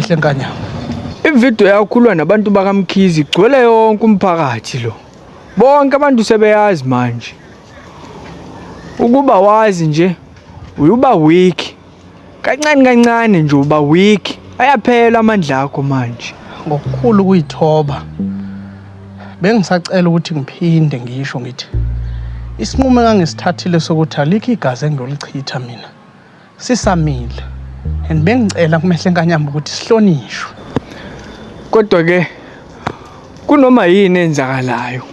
Mehlenkanyamba. Ividiyo yakhulwa nabantu bakaMkhize igcwele yonke umphakathi lo. Bonke abantu sebeyazi manje. Ukuba wazi nje uyuba weak. Kancane kancane nje uba weak. Ayaphela amandla akho manje. Ngokukhulu ukuyithoba bengisacela ukuthi ngiphinde ngisho ngithi isinqumo engangisithathile sokuthi alikho igazi engiyolichitha mina sisamile and bengicela kumehle nkanyamba ukuthi sihlonishwe. Kodwa ke kunoma yini enzakalayo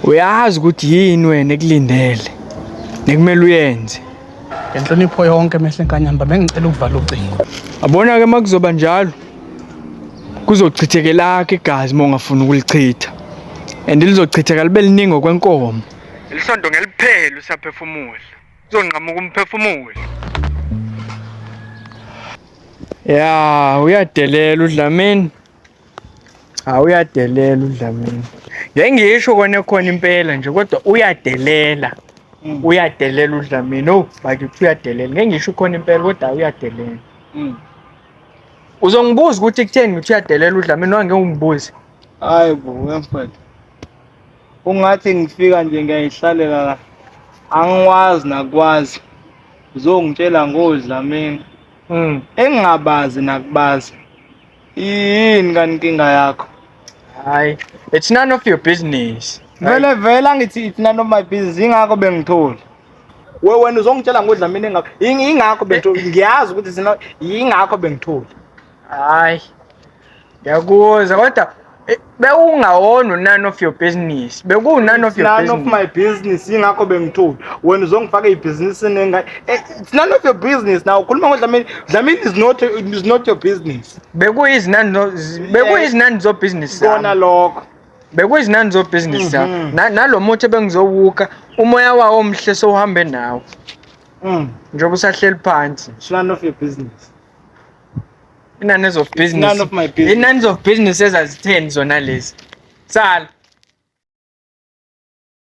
uyazi ukuthi yini wena ekulindele nekumele uyenze. Ngenhlonipho yonke mehle nkanyamba bengicela ukuvala ucingo. Abona ke makuzoba njalo kuzochitheka elakho igazi uma ungafuni ukulichitha and lizochitheka libe liningi okwenkomo. Lisonto ngeliphele usaphefumula. Uzonqamuka umphefumulo. Ya, uyadelela uDlamini. Cha uyadelela uDlamini. Ngeke ngisho kona khona impela nje kodwa uyadelela. Uyadelela uDlamini. Oh, bakithi uyadelela. Ngeke ngisho khona impela kodwa uyadelela. Uzongibuza ukuthi kutheni ngithi uyadelela uDlamini noma ngeke ungibuze. Hayi bo, wemfethu. Ungathi ngifika nje ngiyayihlalela la. Angikwazi nakwazi. Uzongitshela ngoDlamini. Engingabazi nakubazi. Yini kanti inkinga yakho? Hayi, it's none of your business. Vele vele angithi it's none of my business ingakho bengitholi. We wena uzongitshela ngoDlamini engakho. Ingakho bengitholi. Ngiyazi ukuthi sina ingakho bengitholi. Hayi. Ngiyakuzwa kodwa bewungawona none of your business. Beku none of your none of my business ingakho bengitholi. Wena uzongifaka ibhizinisini enga it's none of your business now. Ukhuluma ngoDlamini. Dlamini is not your business. Bekuyizinani zo business Kona lokho. Bekuyizinani zo business zami. Nalo muthi ebengizowuka umoya wawo omhle sowuhambe nawo. Njengoba usahleli phansi. It's none of your business. None of business. None of my business. None of business ezazitheni zona lezi. Sala.